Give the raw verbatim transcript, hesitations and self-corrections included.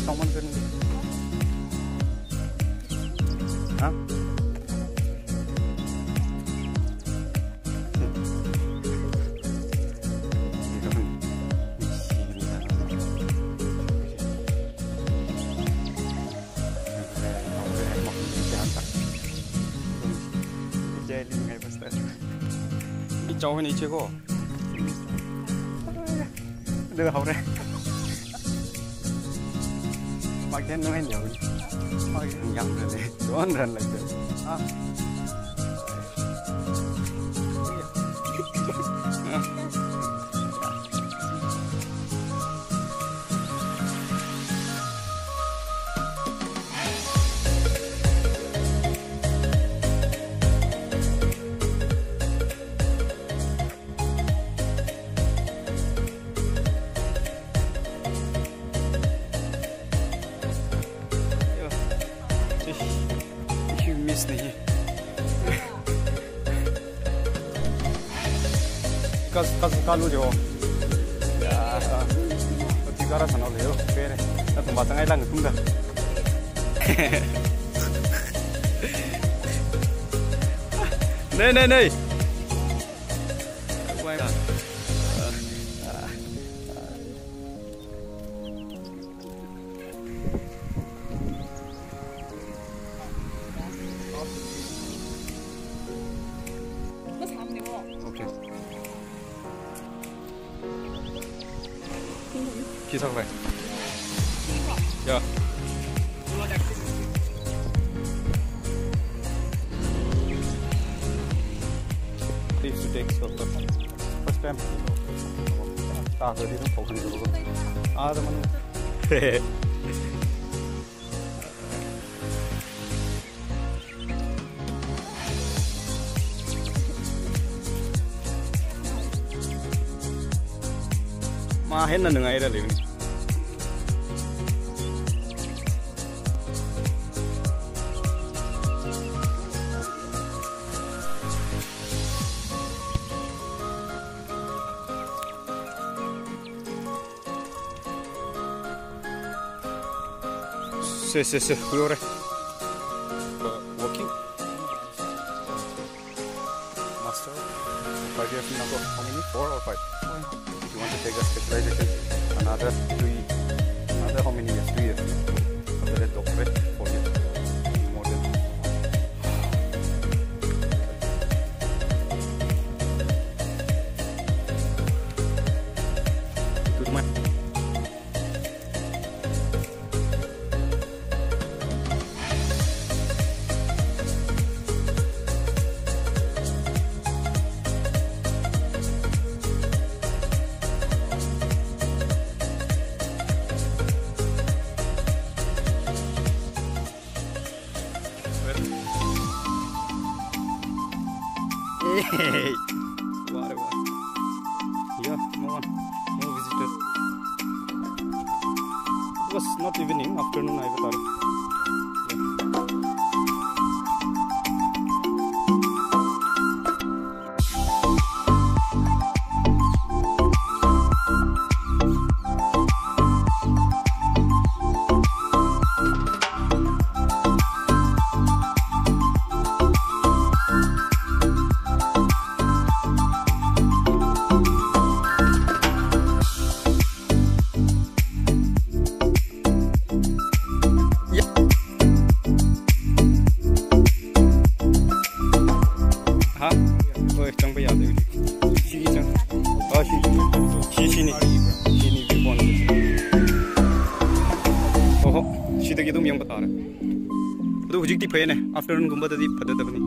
Common friend. Ha? Chao ni cheko. Deu haure. Makin nung en yau. Makin yang le. Don't run like that. Ah. Yo. Ish. Ish, miss nahi. Kas, kas, kalu jo. Ya. Pati kara sana le yo. Pere. Nathum ba tangai lang tumda. Nei, nei, nei. Okay. Kisa vai. Ya. Please to take photo. First time. Ta so di tum phone ko. Ah, the man. Ma henna nungaira levin. Se, se, se, khuihaore. Uh, working. Master, five years in number. How many? Four or five? If you want to take a specialization, another three, another how many years? Two years. After that, doctorate, four years. More than. Good man. Hey. Wow, wow. Yeah, no one. No visitors. It was not evening, afternoon I was out. Yeah. Ha? Oi, changpa yāda. Shi chang. Ah, shi. Shi, shini. Shini viewpoint. Oho, shidagi athum yangpa tāra. Ado hujikti phaine. Afternoon gumbadadi phāda dabani.